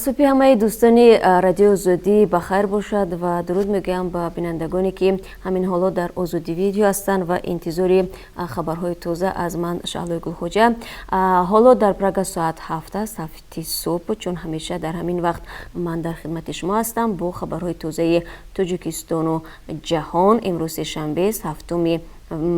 Субҳи ҳамаи дӯстони Радиои Озодӣ ба хайр бошад ва дуруд мегӯям ба бинандагоне, ки ҳамин ҳоло дар Озодӣ Видео ҳастанд ва интизори хабарҳои тоза аз ман, Шаҳлои Гулхоҷа. Ҳоло дар Прага соат 7 аст, 7-и субҳ. Чун ҳамеша дар ҳамин вақт ман дар хидмати шумо ҳастам бо хабарҳои тозаи Тоҷикистону ҷаҳон. Имрӯз сешанбест, 7-уми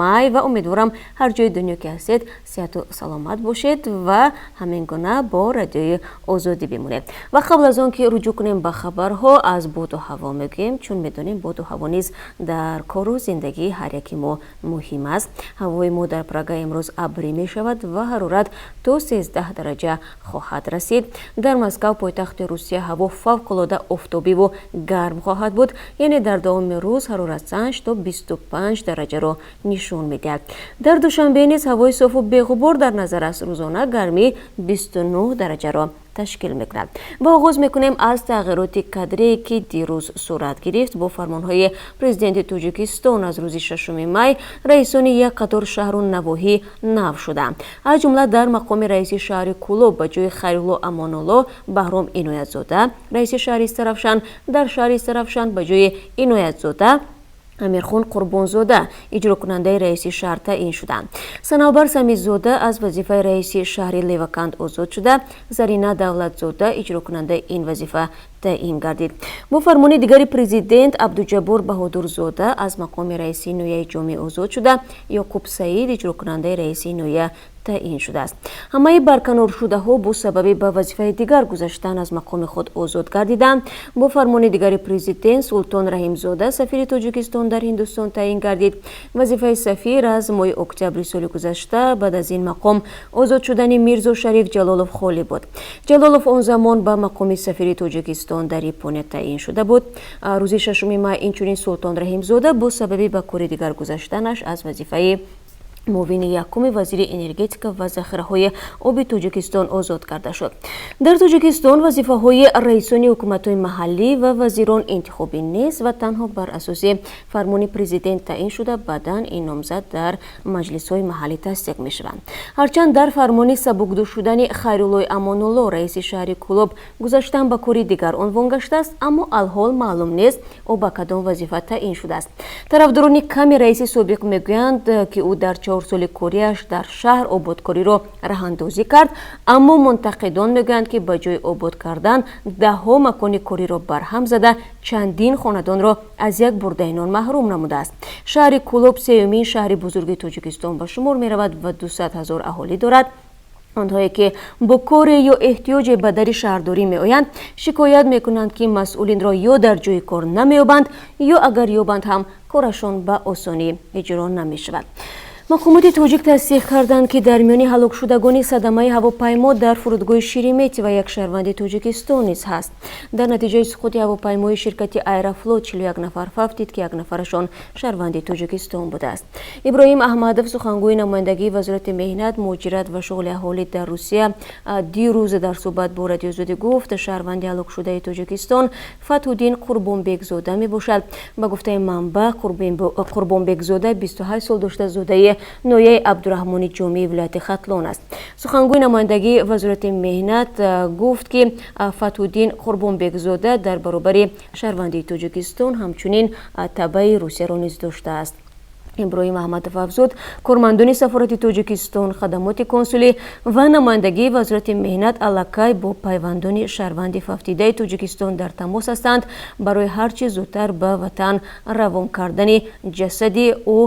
май, ва умедворам, ҳар ҷои дунё ки ҳастед, сиҳату саломат бошед ва ҳамин гуна бо Радиои Озодӣ бимонед. Ва қабл аз он ки руҷӯъ кунем ба хабарҳо, аз боду ҳаво мегӯем, чун медонем, боду ҳаво низ дар кору зиндагии ҳар яки мо муҳим аст. Ҳавои мо дар Прага имрӯз абрӣ мешавад ва ҳарорат то 13 дараҷа хоҳад расид. Дар Москав, пойтахти Русия, ҳаво фавқулода офтобиву гарм хоҳад буд, яъне дар давоми рӯз ҳароратсанҷ то 25 дараҷаро нишон медиҳад. Дар Душанбе низ ҳавои софу беғубор дар назар аст. Рӯзона гармӣ 29 дараҷаро ташкил мекунад. Ва оғоз мекунем аз тағйироти кадрие, ки дирӯз сурат гирифт. Бо фармонҳои Президенти Тоҷикистон аз рӯзи 6-уми май раисони як қатор шаҳру навоҳӣ нав шуданд. Аз ҷумла дар мақоми раиси шаҳри Кӯлоб ба ҷои Хайрулло Амонулло Баҳром Иноятзода, раиси шаҳри Истаравшан дар шаҳри Истаравшан ба ҷои Иноятзода Амирхун Қурбонзода иҷрокунандаи раиси шаҳр таъин шуданд. Санавбар Самидзода аз вазифаи раиси шаҳри Леваканд озод шуда, Зарина Давлатзода иҷрокунандаи ин вазифа таъин гардид. Бо фармони дигари Президент Абдуҷаббор Баҳодурзода аз мақоми раиси ноҳияи Ҷомӣ озод шуда, Ёқуб Саид иҷрокунандаи раиси ноҳия таъин шудааст. Ҳамаи барканоршудаҳо бо сабаби ба вазифаи дигар гузаштан аз мақоми худ озод гардиданд. Бо фармони дигари Президент Султон Раҳимзода сафири Тоҷикистон дар Ҳиндустон таъин гардид. Вазифаи сафир аз моҳи октябри соли гузашта, баъд аз ин мақом озод шудани Мирзо Шариф Ҷалолов, холӣ буд. Ҷалолов он замон ба мақоми сафири Тоҷикистон дар Япония таъин шуда буд. Рӯзи 6-уми май инчунин Султон Раҳимзода бо сабаби ба кори дигар гузаштанаш аз вазифаи муовини якуми вазири энергетика ва захираҳои оби Тоҷикистон озод карда шуд. Дар Тоҷикистон вазифаҳои раисони ҳукуматҳои маҳаллӣ ва вазирон интихобӣ нест ва танҳо бар асоси фармони Президент таъин шуда, баъдан ин номзад дар маҷлисҳои маҳаллӣ тасдиқ мешаванд. Ҳарчанд дар фармони сабукдӯш шудани Хайруллои Амонулло, раиси шаҳри Кӯлоб, гузаштан ба кори дигар унвон гаштааст, аммо алҳол маълум нест, ӯ ба кадом вазифа таъин шудааст. Тарафдорони ками раиси собиқ мегӯянд, ки ӯ дар 4 соли кориаш дар шаҳр ободкориро раҳандозӣ кард, аммо мунтақидон мегӯянд, ки ба ҷои обод кардан даҳҳо макони кориро барҳам зада, чандин хонадонро аз як бурдаи нон маҳрум намудааст. Шаҳри Кӯлоб сеюмин шаҳри бузурги Тоҷикистон ба шумор меравад ва 200 000 аҳолӣ дорад. Онҳое, ки бо коре ё эҳтиёҷе ба дари шаҳрдорӣ меоянд, шикоят мекунанд, ки масъулинро ё дар ҷои кор намеёбанд, ё агар ёбанд ҳам, корашон ба осонӣ иҷро намешавад. Мақомоти тоҷик тасдиқ карданд, ки дар миёни ҳалокшудагони садамаи ҳавопаймо дар фурудгоҳи Шереметьево як шаҳрванди Тоҷикистон низ ҳаст. Дар натиҷаи суқути ҳавопаймои ширкати Аэрофлот 41 нафар фавтид, ки як нафарашон шаҳрванди Тоҷикистон будааст. Иброҳим Аҳмадов, сухангӯи намояндагии Вазорати меҳнат, муҳоҷират ва шуғли аҳолӣ дар Русия, дирӯз дар суҳбат бо Радиои Озодӣ гуфт, шаҳрванди ҳалокшудаи Тоҷикистон Фатҳуддин Қурбонбекзода мебошад. Ба гуфтаи манбаъ, Қурбонбекзода 28 сол дошта, зодаи ноҳияи Абдураҳмони Ҷомии вилояти Хатлон аст. Сухангӯи намояндагии Вазорати меҳнат гуфт, ки Фатҳуддин Қурбонбекзода дар баробари шаҳрвандии Тоҷикистон ҳамчунин табаи Русияро низ доштааст. Иброҳим Аҳмадов афзуд, кормандони сафорати Тоҷикистон, хадамоти консулӣ ва намояндагии Вазорати меҳнат аллакай бо пайвандони шаҳрванди фавтидаи Тоҷикистон дар тамос ҳастанд. Барои ҳар чӣ зудтар ба ватан равон кардани ҷасади ӯ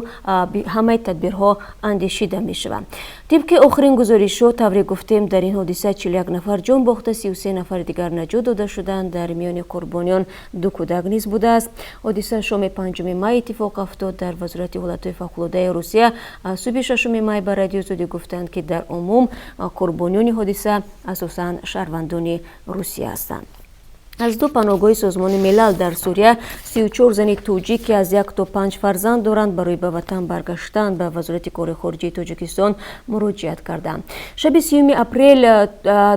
ҳамаи тадбирҳо андешида мешаванд. Тибқи охирин гузоришҳо, тавре гуфтем, дар ин ҳодиса 41 нафар ҷон бохта, 33 нафари дигар наҷот дода шуданд. Дар миёни қурбониён ду кӯдак низ будааст. Ҳодиса шоми 5-уми май иттифоқ афтод. Дар Вазорати ҳолатҳои фавқулодаи Русия субҳи 6-уми май ба Радиои Озодӣ гуфтанд, ки дар умум қурбониёни ҳодиса асосан шаҳрвандони Русия ҳастанд. Аз ду паноҳгоҳи Созмони Милал дар Сурия 34 зани тоҷик, ки аз як то панҷ фарзанд доранд, барои ба ватан баргаштан ба Вазорати кори хориҷии Тоҷикистон муроҷиат карданд. Шаби 30-уми апрел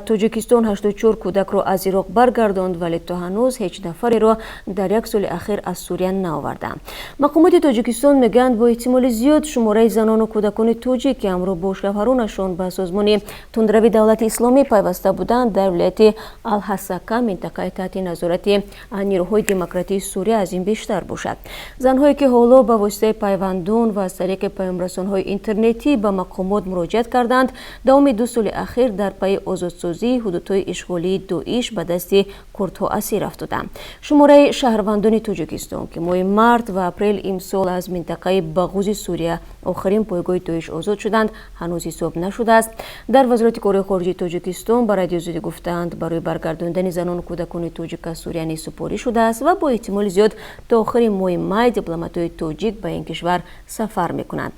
Тоҷикистон 84 кӯдакро аз Ироқ баргардонд, вале то ҳанӯз ҳеҷ нафареро дар як соли ахир аз Сурия наоварданд. Мақомоти Тоҷикистон мегӯянд, бо эҳтимоли зиёд шумораи занону кӯдакони тоҷик, ки ҳамроҳ бо шавҳаронашон ба созмони тундрави Давлати Исломӣ пайваста буданд, дар вилояти Алҳасака, минтақаи таҳти назорати нирӯҳои демократии Сурия, аз ин бештар бошад. Занҳое, ки ҳоло ба воситаи пайвандон ва аз тариқи паёмрасонҳои интернетӣ ба мақомот муроҷиат карданд, давоми 2 соли ахир дар пайи озодсозии ҳудудҳои ишғолии Доиш ба дасти курдҳо асир афтоданд. Шумораи шаҳрвандони Тоҷикистон, ки моҳи март ва апрел имсол аз минтақаи Бағузи Сурия, охирин пойгоҳи Доиш, озод шуданд, ҳанӯз ҳисоб нашудааст. Дар Вазорати корҳои хориҷии Тоҷикистон ба Радиои Озодӣ гуфтаанд, барои баргардондани занону кӯдакони тоҷик аз Сурия низ супориш шудааст ва бо эҳтимоли зиёд то охири моҳи май дипломатҳои тоҷик ба ин кишвар сафар мекунанд.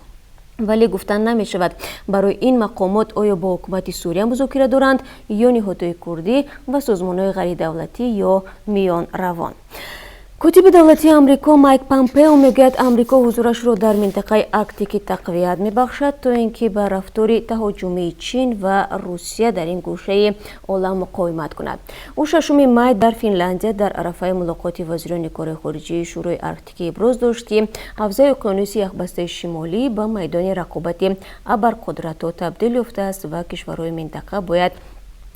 Вале гуфтан намешавад, барои ин мақомот оё бо ҳукумати Сурия музокира доранд ё ниҳодҳои курдӣ ва созмонҳои ғайридавлатӣ ё миёнравон. Котиби давлатии Амрико Майк Помпео мегӯяд, Амрико ҳузурашро дар минтақаи Арктикӣ тақвият мебахшад, то ин ки ба рафтори таҳоҷумии Чин ва Русия дар ин гӯшаи олам муқовимат кунад. Ӯ 6-уми май дар Финляндия дар арафаи мулоқоти вазирони кори хориҷии Шӯрои Арктикӣ иброз дошт, ки ҳавзаи уқёнуси яхбастаи шимолӣ ба майдони рақобати абарқудратҳо табдил ёфтааст ва кишварҳои минтақа бояд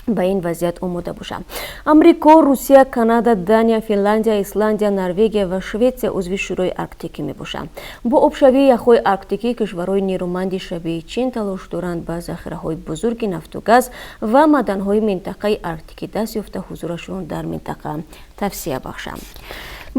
ба ин вазъият омода бошанд. Амрико, Русия, Канада, Дания, Финляндия, Исландия, Норвегия ва Шветсия узви Шӯрои Арктикӣ мебошанд. Бо обшавии яхҳои арктикӣ кишварҳои нерӯманди шабеҳи Чин талош доранд ба захираҳои бузурги нафту газ ва маъданҳои минтақаи арктикӣ даст ёфта, ҳузурашон дар минтақа тавсеа бахшанд.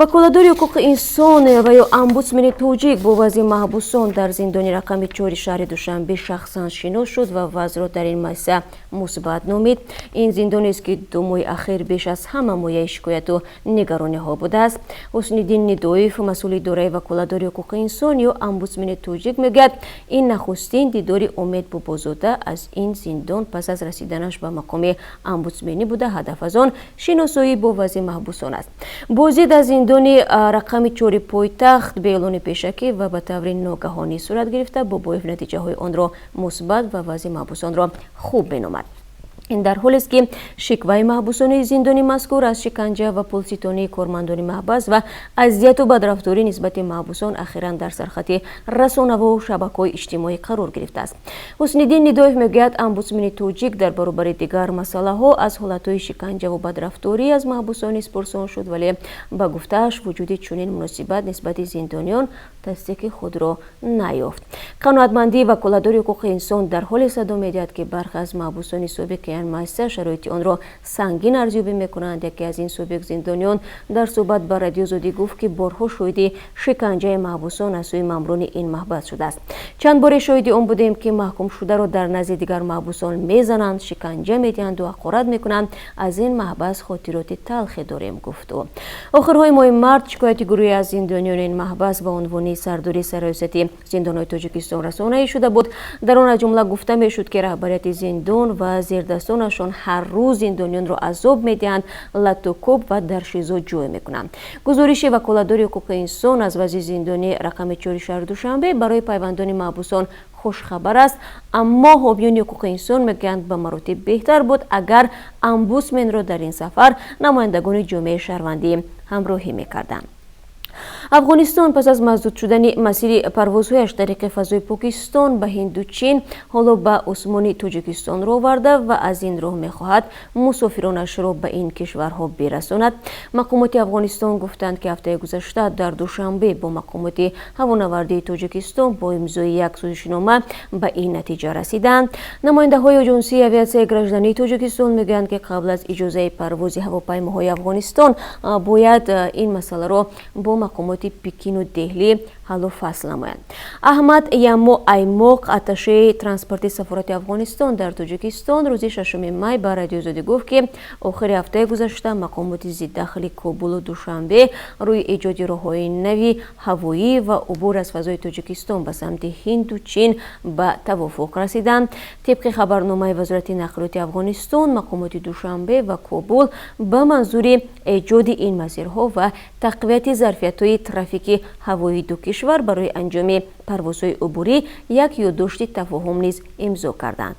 Ваколатдори ҳуқуқи инсон ва ё омбудсмени тоҷик бо вазъи маҳбусон дар зиндони рақами 4-и шаҳри Душанбе шахсан шинос шуд ва вазъро дар ин муассиса мусбат номид. Ин зиндонест, ки 2 моҳи ахир беш аз ҳама мояи шикояту нигарониҳо будааст. Ҳусниддин Нидоев, масъули идораи ваколатдори ҳуқуқи инсон ё омбудсмени тоҷик, мегӯяд, ин нахустин дидори Умед Бобозода аз ин зиндон пас аз расиданаш ба мақоми омбудсменӣ буда, ҳадаф аз он шиносоӣ бо вазъи маҳбусон аст. Боздид аз зиндони рақами 4-и пойтахт бе эълони пешакӣ ва ба таври ногаҳонӣ сурат гирифта, Бобоев натиҷаҳои онро мусбат ва вазъи маҳбусонро хуб меномад. Ин дар ҳолест, ки шикваи маҳбусони зиндони мазкур аз шиканҷа ва пулситонии кормандони маҳбас ва азияту бадрафторӣ нисбати маҳбусон ахиран дар сархати расонаву шабакаҳои иҷтимоӣ қарор гирифтааст. Ҳусниддин Нидоев мегӯяд, омбудсмени тоҷик дар баробари дигар масъалаҳо аз ҳолатҳои шиканҷаву бадрафторӣ аз маҳбусон низ пурсон шуд, вале ба гуфтааш, вуҷуди чунин муносибат нисбати зиндониён тасдиқи худро наёфт. Қаноатмандии ваколатдори ҳуқуқи инсон дар ҳоле садо медиҳад, ки бархе аз маҳбусони собиқи ин муассиса шароити онро сангин арзёбӣ мекунанд. Яке аз ин собиқ зиндониён дар суҳбат ба Радиои Озодӣ гуфт, ки борҳо шоҳиди шиканҷаи маҳбусон аз сӯи маъмурони ин маҳбас шудааст. Чанд боре шоҳиди он будем, ки маҳкумшударо дар назди дигар маҳбусон мезананд, шиканҷа медиҳанду ҳақорат мекунанд. Аз ин маҳбас хотироти талхе дорем, гуфт ӯ. Охирҳои моҳи март шикояти гурӯҳе аз зиндониёни ин маҳбас ба унвони сардори сарраёсати зиндонҳои Тоҷикистон расонаӣ шуда буд. Дар он аз ҷумла гуфта мешуд, ки раҳбарияти зиндон ва зердастонашон ҳар рӯз зиндониёнро азоб медиҳанд, латтукӯб ва дар ШИЗО ҷой мекунанд. Гузориши ваколатдори ҳуқуқи инсон аз вазъи зиндони рақами 4-и шаҳри Душанбе барои пайвандони маҳбусон хушхабар аст, аммо ҳомиёни ҳуқуқи инсон мегӯянд, ба маротиб беҳтар буд, агар омбудсменро дар ин сафар намояндагони ҷомеаи шаҳрвандӣ ҳамроҳӣ мекарданд. Афғонистон пас аз масдуд шудани масири парвозҳояш тариқи фазои Покистон ба Ҳинду Чин, ҳоло ба осмони Тоҷикистон роҳ оварда ва аз ин роҳ мехоҳад мусофиронашро ба ин кишварҳо бирасонад. Мақомоти Афғонистон гуфтанд, ки ҳафтаи гузашта дар Душанбе бо мақомоти ҳавонавардии Тоҷикистон бо имзои як созишнома ба ин натиҷа расиданд. Намояндаҳои Оҷонсии авиатсияи граждании Тоҷикистон мегӯянд, ки қабл аз иҷозаи парвози ҳавопаймоҳои Афғонистон бояд ин масъаларо бо мақомоти Пекину Деҳлӣ Ҳаллу фасл намоянд. Аҳмад Ямо Аймоқ, атташеи транспорти сафорати Афғонистон дар Тоҷикистон, рӯзи 6 май ба Радиои Озодӣ гуфт, ки охири ҳафтаи гузашта мақомоти зиддахли Кобулу Душанбе рӯи эҷоди роҳҳои нави ҳавоӣ ва убур аз фазои Тоҷикистон ба самти Ҳинду Чин ба тавофуқ расиданд. Тибқи хабарномаи Вазорати нақлиёти Афғонистон, мақомоти Душанбе ва Кобул ба манзури эҷоди ин масирҳо ва тақвияти зарфиятҳои трафики ҳавоии ду кишвар барои анҷоми парвозҳои убурӣ як ёддошти тафоҳум низ имзо карданд.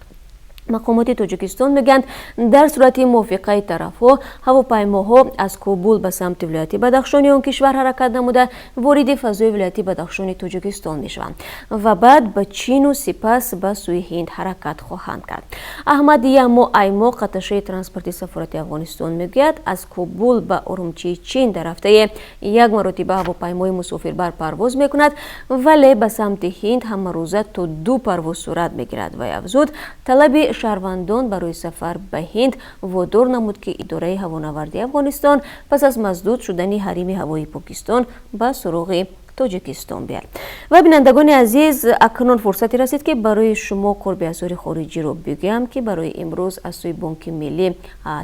Мақомоти Тоҷикистон мегӯянд, дар сурати мувофиқаи тарафҳо ҳавопаймоҳо аз Кобул ба самти вилояти Бадахшони он кишвар ҳаракат намуда, вориди фазои вилояти Бадахшони Тоҷикистон мешаванд ва баъд ба Чину сипас ба сӯи Ҳинд ҳаракат хоҳанд кард. Аҳмад Ямо Аймоқ, атташеи транспорти сафорати Афғонистон, мегӯяд, аз Кобул ба Урумчии Чин дар ҳафтаи як маротиба ҳавопаймои мусофирбар парвоз мекунад, вале ба самти Ҳинд ҳамарӯза то ду парвоз сурат мегирад. Вай афзуд, талаби шаҳрвандон барои сафар ба Ҳинд водор намуд, ки идораи ҳавонавардии Афғонистон пас аз масдуд шудани ҳарими ҳавоии Покистон ба суроғи Тоҷикистон биёяд. Ва, бинандагони азиз, акнун фурсате расид, ки барои шумо қурби асъори хориҷиро бигӯям, ки барои имрӯз аз сӯи Бонки Миллӣ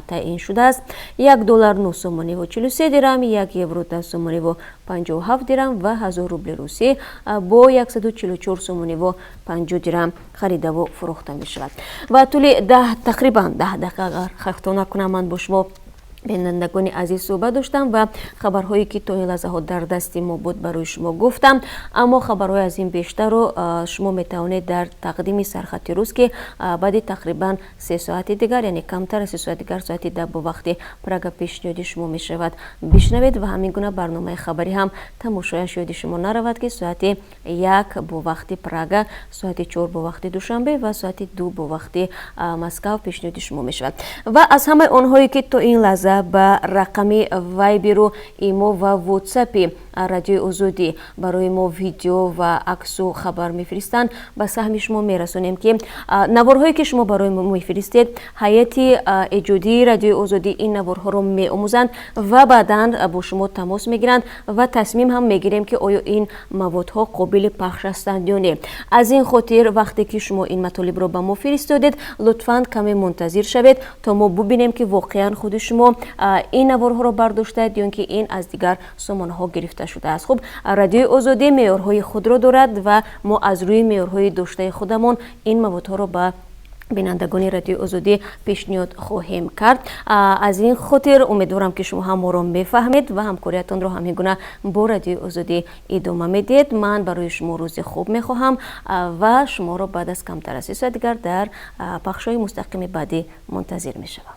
таъин шудааст. 1 доллар 9 сомониву 43 дирам, 1 евро 10 сомониву 57 дирам ва 1000 рубли русӣ бо 144 сомониву 50 дирам харидаву фурӯхта мешавад. Ва тӯли тақрибан 10 дақиқа, агар хато накунам, ман бо шумо, бинандагони азиз, суҳбат доштам ва хабарҳое, ки то ин лаҳзаҳо дар дасти мо буд, барои шумо гуфтам. Аммо хабарҳои аз ин бештарро шумо метавонед дар тақдими сархати рӯз, ки баъди тақрибан 3 соати дигар, яъне камтар аз 3 соати дигар, соати 10 бо вақти Прага пешниҳоди шумо мешавад, бишнавед. Ва ҳамин гуна барномаи хабарӣ ҳам тамошояш ёди шумо наравад, ки соати 1 бо вақти Прага, соати 4 бо вақти Душанбе ва соати 2 бо вақти Москав пешниҳоди шумо мешавад. Ва аз ҳамаи онҳое, ки то ин лаҳза ба рақами Вайберу, Имо ва Вотсапи Радиои Озодӣ барои мо видео ва аксу хабар мефиристанд, ба саҳми шумо мерасонем, ки наворҳое, ки шумо барои мо мефиристед, ҳайати эҷодии Радиои Озодӣ ин наворҳоро меомӯзанд ва баъдан бо шумо тамос мегиранд ва тасмим ҳам мегирем, ки оё ин маводҳо қобили пахш ҳастанд ё не. Аз ин хотир, вақте ки шумо ин матолибро ба мо фиристодед, лутфан каме мунтазир шавед, то мо бубинем, ки воқеан худи шумо ин наворҳоро бардоштаед ё ин ки ин аз дигар сомонаҳо гирифта шудааст. Хуб, Радиои Озодӣ меъёрҳои худро дорад ва мо аз рӯи меъёрҳои доштаи худамон ин маводҳоро ба бинандагони Радиои Озодӣ пешниҳод хоҳем кард. Аз ин хотир умедворам, ки шумо ҳам моро мефаҳмед ва ҳамкориятонро ҳамин гуна бо Радиои Озодӣ идома медиҳед. Ман барои шумо рӯзи хуб мехоҳам ва шуморо баъд аз камтар аз 3 соат дигар дар пахшҳои мустақими баъдӣ мунтазир мешавам.